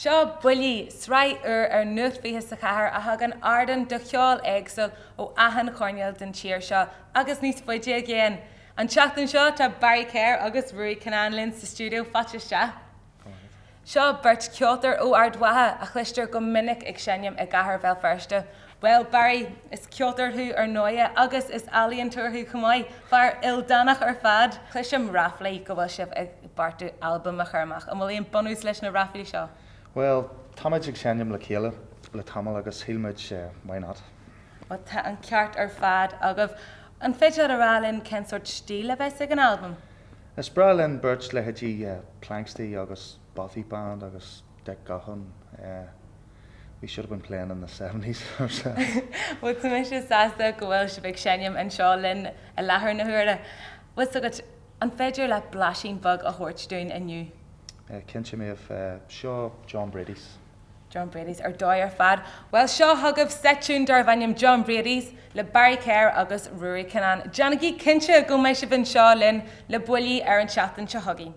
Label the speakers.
Speaker 1: Seo Buillí, sraith úr ar Nuacht 24 a thugann ardán do cheol éagsúil ó achan choirnéal den tír seo agus níos faide i gcéin. An tseachtain seo tá Barry Kerr agus Ruairí Kinnane linn sa stiúideo, fáilte isteach. Seo beirt cheoltóir ó Ard Mhacha a chloistear go minic ag seinm i gcathair Bhéal Feirste. Bhuel, Barry, is ceoltóir thú ar ndóighe agus is ealaíontóir thú chomh maith, fear ildánach ar fad. Cloisim ráflaí go bhfuil sibh ag beartú albam a chur amach. An bhfuil aon bunús leis na ráflaí seo?
Speaker 2: Bhuel, táimid ag seinm le chéile le tamall agus shíl muid why not?
Speaker 1: Bhuel, tá an ceart ar fad agaibh. An féidir leat a rá linn cén sórt stíl a bheas ag an albam?
Speaker 2: Is breá linn beirt leithéidí Planxty agus Bothy Band agus Dick Gaughan. We should have been playing in the seventies ourselves.
Speaker 1: Bhuel, tá mise sásta go bhfuil sibh ag seinm anseo linn i láthair na huaire. Bhfuil 's agat, an féidir leat blaisín beag a thabhairt dúinn inniu?
Speaker 2: Cinnte, Méabh. Seo John Brady's.
Speaker 1: John Brady's ar dóigh ar fad. Bhuel, seo chugaibh seisiún darb ainm John Brady's le Barry Kerr agus Ruairí Kinnane. Déanaigí cinnte go mbeidh sibh anseo linn le Buillí ar an tseachtain seo chugainn.